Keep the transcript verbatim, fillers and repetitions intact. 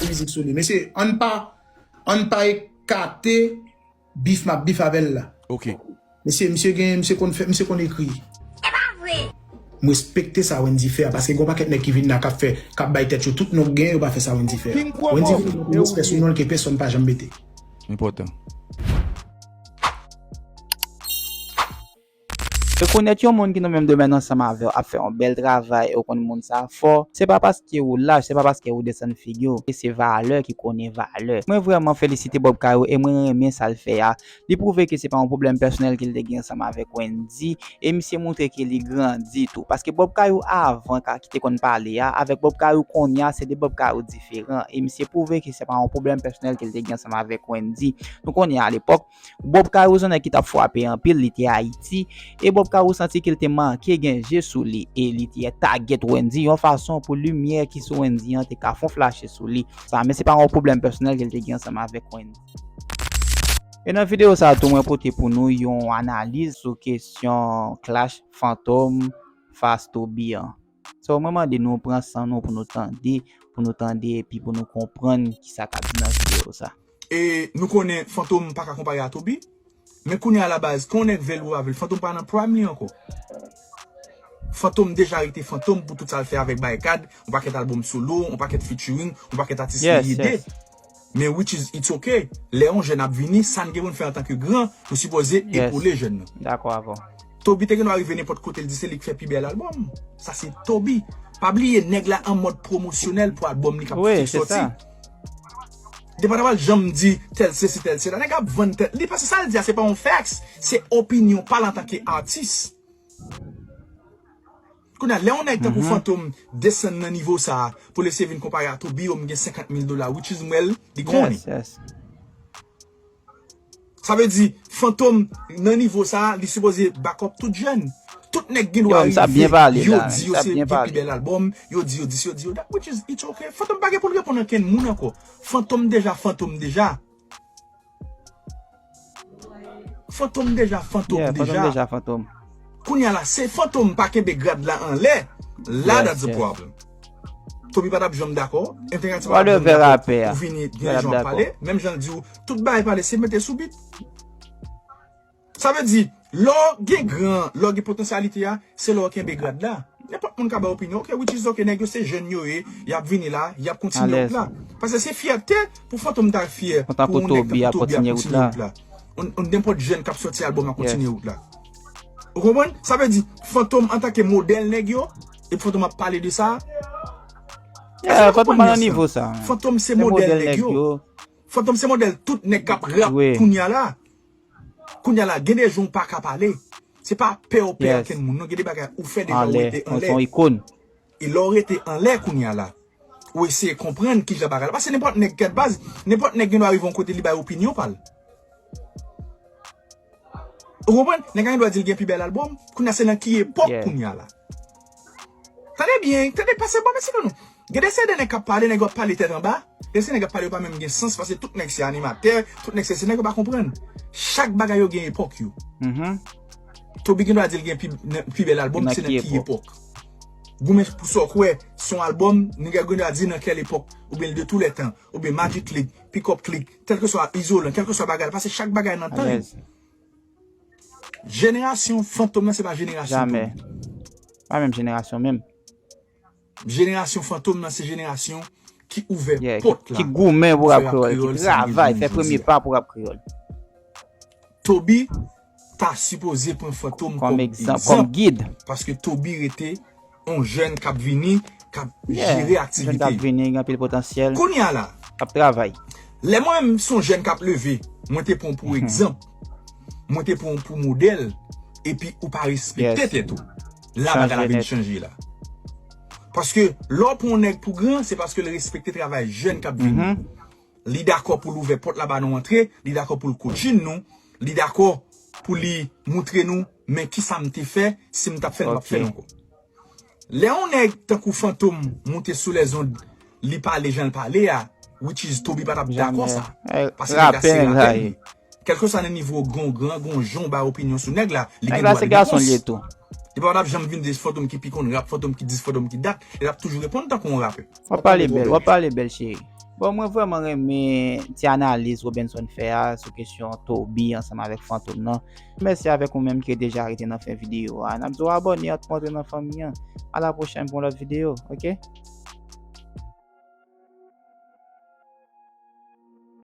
mizik sou li. Mesye, ann pa, ann pa ekate bif m ap bif avè l la. Ok. Mesye, misye gen, misye konn fè, misye konn ekri. M respekte sa Wendy fè a, paske gen yon pakèt nèg ki vin la k ap fè, k ap bay tèt yo tout non k gen, yo pa fè sa Wendy fè a. Wendy vin mete respè sou non l ke pèsonn pa janm mete. Enpòtan. Rekonèt yon moun ki nan menm domèn ansanm avè w ap fè yon bèl travay e w konn moun sa fò, se pa paske ou lach, se pa paske ou desann figi w, e se valè ki konnen valè. Mwen vrèman felisite Bob Kayou e mwen renmen sa l fè a. Li pwouve ke se pa yon pwoblèm pèsonèl ke l te gen ansanm avèk Wendy, e misye montre ke li grandi tou. Paske Bob Kayou avan ka ki te konn pale a, avèk Bob Kayou kounye a, se de Bob Kayou diferan. E misye pwouve ke se pa yon pwoblèm pèsonèl ke l te gen ansanm avèk Wendy. Nou konnen alepòk, Bob Kayou se yon nèg ki t ap frape anpil, li te Ayiti, e Bob Kayou santi ke l te manke gen je sou li, e li te tagèt Wendy yon fason pou limyè ki sou Wendy an te ka fon flache sou li. Sa, men se pa yon pwoblèm pèsonèl ke l te gen ansanm avèk Wendy. E nan videyo sa a tou, mwen pote pou nou yon analiz sou kesyon clash Fantom fas Toby an. So, mwen mande nou pran san nou pou nou tande, pou nou tande epi pou nou konprann kisa k ap di nan videyo sa. E nou konnen Fantom pa ka konpare a Toby, men kounye a la baz, ke yon nèg vle l ou pa vle l, Fantom pa nan prime li ankò. Fantom deja rete Fantom pou tout sa l fè avèk Barikad, yon pakèt albòm solo, yon pakèt featuring, yon pakèt atis li ede. Men which is, it's ok. Lè yon jèn ap vini, sa n gen pou n fè antanke gran, nou sipoze epole jèn nan. Dakò avè w. Toby te gen dwa rive nenpòt kote, l di se li k fè pi bèl albòm. Sa se Toby. Pa bliye nèg la an mòd pwomosyonèl pou albòm li k ap fèk sòti. Depa ta pral janm di tèl sesi tèl sela, nèg ap vann tèt li, paske sa l di a se pa yon facts, se opinyon pa l antanke atis. Kounye a, lè yon nèg tankou Fantom desann nan nivo sa a, pou l eseye vin konpare a Toby, yo m gen senkant mil dola, which is m wè l, li konnen. Sa vle di, Fantom nan nivo sa a, li sipoze back up tout jèn. Tout nèg gen dwa rive, yo di yo se gen pi bèl albòm, yo di yo dis, yo di yo dat, which is, it's ok. Fantom pa gen pou l reponn ankenn moun ankò. Fantom deja, Fantom deja. Fantom deja, Fantom deja. Kounye a la, se Fantom pa kenbe grad la anlè. La, that's the problem. Toby pa t ap janm dakò. M te ka ti pa t ap janm dakò pou vini, vini jan w pale. Menm jan l di w, tout bagay pale, se mete sou bit. Sa vle di, lè w gen gran, lè w gen potansyalite a, se lè w kenbe grad la. Nenpòt moun ka bay opinyon, ok, which is ok, nèg yo se jèn yo ye, y ap vini la, y ap kontinye wout la. Paske se fyète pou Fantom ta fyè pou yon nèg tankou Toby ap kontinye wout la. Yon nenpòt jèn k ap sòti albòm ap kontinye wout la. Ou konprann? Sa vle di, Fantom antanke modèl nèg yo, epi Fantom ap pale de sa. Fantom pa nan nivo sa. Fantom se modèl nèg yo. Fantom se modèl tout nèg k ap rap kounye a la. Kounye a la, gen de jan w pa ka pale. Se pa pè w pè ankenn moun, non, gen de bagay ou fè deja, ou rete anlè. E lè w rete anlè kounye a la, ou eseye konprann kijan bagay la. Paske nenpòt nèg kèt baz, nenpòt nèg gen dwa rive yon kote li bay opinyon pa l. Ou konprann? Nèg la gen dwa di l gen pi bèl albòm. Kounye a se nan ki epòk kounye a la. Tande byen, tande pase bon, mèsi pou nou. Gen de seri de nèg k ap pale, nèg yo ap pale tèt anba. Gen de seri nèg k ap pale yo pa menm gen sans, paske tout nèg se animatè, tout nèg se, se nèg yo pa konprann. Chak bagay yo gen epòk yo. Toby gen dwa di l gen pi, pi bèl albòm, se nan ki epòk. Goumen pou sa w kwè, se yon albòm, nèg yo gen dwa di nan kèl epòk, oubyen de tou lè tan, oubyen Magic Click, Pick Up Click, kèlkeswa izolan, kèlkeswa bagay la, paske chak bagay nan tan yo. Jenerasyon Fantom nan se pa jenerasyon Toby. Pa menm jenerasyon menm. Jenerasyon Fantom nan se jenerasyon ki ouvè pòt la. Ki goumen pou rap kreyòl, ki travay, fè premye pa pou rap kreyòl. Toby ta sipoze pran Fantom kòm egzanp, kòm gid. Paske Toby rete yon jèn k ap vini, k ap jere aktivite yo. Jèn k ap vini, gen anpil potansyèl. Kounye a la, k ap travay. Lè mwen menm se yon jèn k ap leve, mwen te pran w pou egzanp. Mwen te pran w pou modèl. Epi ou pa respekte tèt ou. La bagay la vin chanje la. Paske lè w pran yon nèg pou gran, se paske l respekte travay jèn k ap vini. Li dakò pou l ouvè pòt la ba nou antre, li dakò pou l coaching nou, li dakò pou li moutre nou, men kisa m te fè, si m t ap fè l, m p ap fè l ankò. Lè yon nèg tankou Fantom moute sou lèzond, li pale jan l pale a, which is Toby pa t ap dakò sa. Paske nèg la se rapè li. Kèlkeswa nan nivo gon gran, gon jan w bay opinyon sou nèg la, li gen dwa de repons. Li pa t ap janm vin di Fantom ki pi konn rap, Fantom ki dis, Fantom ki dat, li t ap toujou reponn tankou yon rapè. W ap pale bèl, w ap pale bèl cheri. Bon, mwen vrèman renmen ti analiz Robenson fè a sou kesyon Toby ansanm avèk Fantom nan. Mèsi avèk ou menm ki deja rete nan fen videyo a. N ap di w abòne an pou antre nan fanmi an. A la pwochèn pou yon lòt videyo, oke?